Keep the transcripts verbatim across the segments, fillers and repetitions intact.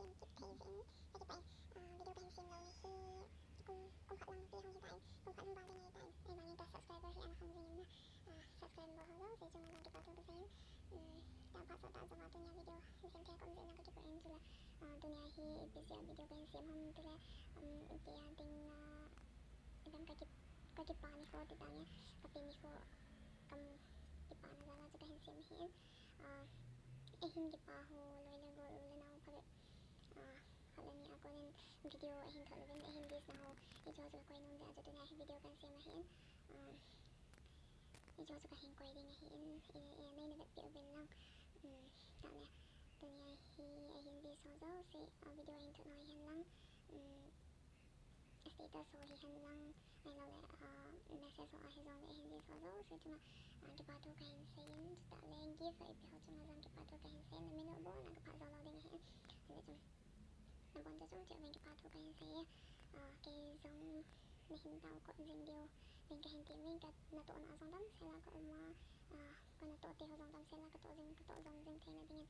Kit thei jeh in, kakipah in, ah, video kahin sem lou na hi, kum, kum khat lang pi hung hitan, kum khat hung val ding ahitan, ahivangin ka subscriber hi ana khang jing in na, ah, subscriber ho jouse chunga jong kipa thu kasei in, um, taphat sot tah jong a tunia video hin sem thei a ka um jeh in na kakipah in chule, ah, tunia hi ipi jeh a video kahin sem ham tile, um, ipi a ding na, Idam ka ki, ka kipa nikho ti tang e, ka pi nikho kam kipana jal a chu ka hin sem ahi. Ah, eihin kipa ho loi le gol u le nao phabep. Ah, khat le ni a konin video eihin thot uvin, eihin wish na ho. Hiche ho chu ka koi nom jeh a chu tunia hi video kan sem ahi. Ah, hiche ho chu ka hin koi ding ahi, i, i, nei na vetpeh uvin lang. Um, tah le, tunia hi eihin wish ho jouse, ah, video eihin thot ho hihen lang. Um, status ho hihen lang, ahilouleh, ah, message ho a hijongle eihin wish ho jouse chunga, ah, kipa thu kahin sei in, chutah le gift a ipi ho chunga jong kipa thu kahin sei in, na min u bon a ka phat jou lou ding ahi. Hijeh chun, nabon cheh cheh uvin kipa thu kahin sei e, ah, kei jong nahin tao kop jing diu vin kahin ti uvin, ka natohna a jong damsel a ka um a, ah, ka natoh te ho jong damsel a ka toh jing, ka toh jom jing theina dingin,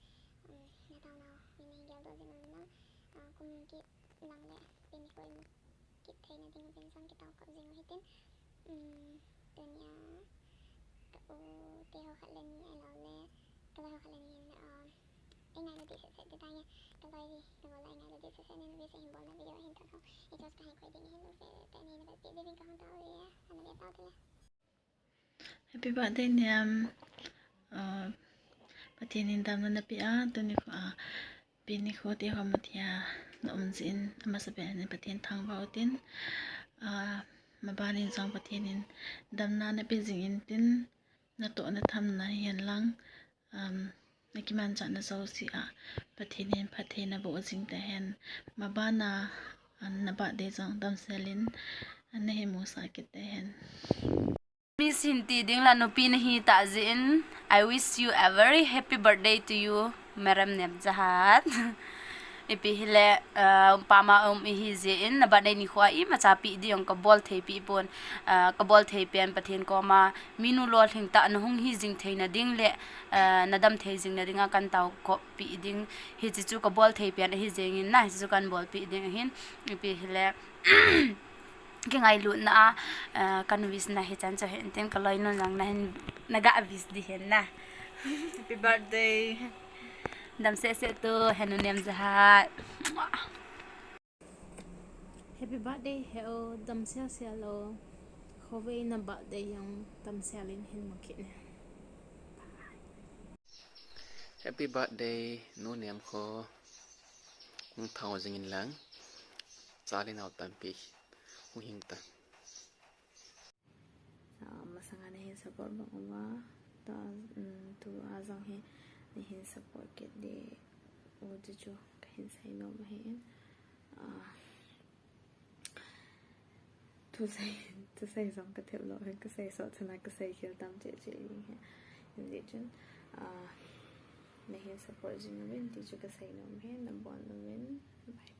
um, na taona uvin nahin geldoh jing uvin lang, ah, kum kit lang le, pi nikho imu kit theina ding uvin jong kitao kop jing u hitin. Um, tunia ka u te ho khat le ni ahilouleh ka loi ho khat le ni hin, um, ei ngai na ding seh seh ti tang e, ka loi, ka loi ei ngai na ding seh seh nin wish eihin bol na video eihin thot ho. Hiche ho chu ka hin koi ding ahi, lungset tah in nei na vetpeh diuvin ka hung tao uve, ana ve tao te le. Happy birthday, Niam. Ah, Pathen in damna napeh a, tuni kho, ah, pi nikho te ho muthei a na um jeh in, amasapen in Pathen thangvah u hitin. Ah, maban in jong Pathen in damna napeh jing in tin, natoh na thamna hihen lang, um, na kimanchahna jouse a Pathen in phatthei naboh jing tahen. Maban a, um, na birthday jong damsel in, um, nahin musah kit tahen. Mi sin ti ding la nupi nahi tah jeh in, I wish you a very happy birthday to you, Madam Nemjahat. Ipi hile, uh, pama um ihi jeh in, na birthday nikho a imacha peh ding jong ka bol thei peh pon, uh, ka bol thei pen Pathen koma, minu lolhing tah na hung hi jing theina ding le, uh, na dam thei jing na dinga kan tao kop peh ding. Hiche chu ka bol thei pen ahi jeng in na, hiche chu kan bol peh ding ahin, ipi hile, Kingailutna a, eh, kan wish na hichan chu hin tin ka loinu jong nahin, na ga wish ding hin na. Happy birthday. Dam seh seh tu, henu nem jahat. Happy birthday, he o, dam sel sel o. Khovei na birthday jong dam sel in hin mu kit ne. Happy birthday, nu nem kho. Hung thao jing in lang. Cha le nao tampi hung hing tan. Ah, masanga nahin support bang uva. Ta, um, tua jong hi nahin support kit diu chu chu kahin sei nom ahi. Ah, Thusei, thusei jong ka thep lou, ka sei sot chana ka sei khel tam cheh cheh ding ahi. Hijeh chun, ah, nahin support jing uvin ti chu ka sei nom ahi, nabon uvin. Bye.